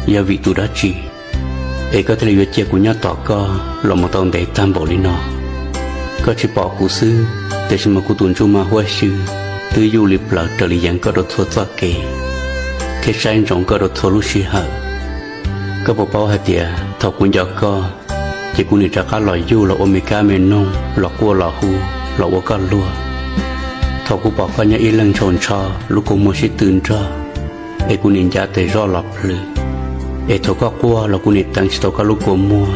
yog vim tus dab tsi es koj thiaj li yuav cia kuv nyob tos koj los mus tau ntev tag npaum li no? Koj tsis pom kuv xwb, tiam sis mas kuv tus ntsuj mas huab xyw twb yuj li plaws raws li yeev koj rau txhua txoj kev thiab saib ntsoov koj rau txhua lub sij hawm. Koj puas paub hais tias thaum kuv nco koj, ces kuv nim rov qab los yuj los ua me kab me noog, los quaj los hu, los ua koj luag. Thaum kuv pom koj nyob ib leeg ntshaus ntsho lub kua muag sib tw nrog, es kuv nim ncav tes zoj los plhws, es thaum koj quaj los kuv nim teev tsis tau koj lub kua muag.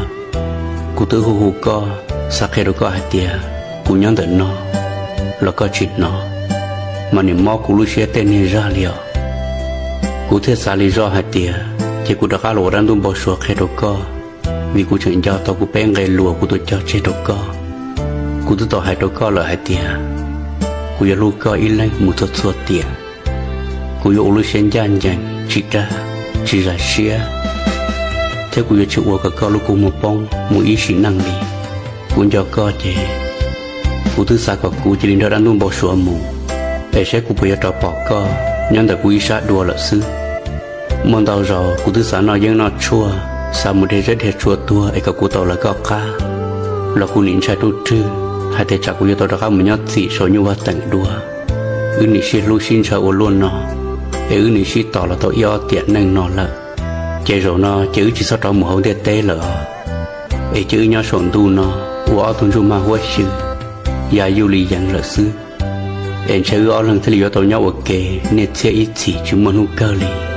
Kuv twb hu hu koj, xav qhia rau koj hais tias kuv nyob ntawm no los koj tsis hnov, mas nim mob kuv lub siab tej niag zaj li os. Kuv thiaj xav li zoj hais tias ces kuv rov qab los ua dab ntub npau suav qhia rau koj, vim kuv tseem nco tau kuv peb nqe lus kuv tuaj cog tseg rau koj. Kuv twb tau hais rau koj lawm hais tias kuv yuav hlub koj ib leeg mus txhua txhua tiam. Kuv yuav ua lub siab ncaj ncees, tsis dag, tsis zais siab, thiab kuv yuav tsis ua kom koj lub kua muag poob mus ib sim neej li. Kuv nco koj ces kuv twb xav kom kuv cia li nrog dab ntub npau suav mus, es saib kuv puas yuav rov pom koj nyob ntawm kuv ib sab dua lawm xwb. Muaj ntau zaus kuv twb xav noj yeeb noj tshuaj, xav mus dhia zeb dhia tsuag tuag es kom kuv tau lawv koj qab, los kuv nim ntshai ruj rwg hais tias tsam kuv yuav tau rov qab mus nyob txim saum nyuj vaj teem dua. Wb nim sib hlub sib ntshaw ua luaj no, es wb nim sib tos los tau ib ob tiam neej no lawm. Ces zaum no ces wb tsis txhob rov mus hauv ntiaj teb lawm os, es cia wb nyob saum ntuj no ua ob tug ntsuj mag huab xyw, ya yuj li yeev lawm xwb. Es ntshe wb ob leeg thiaj li yuav tau nyob ua ke niaj txhiab ib txhis tsis muaj hnub kawg li.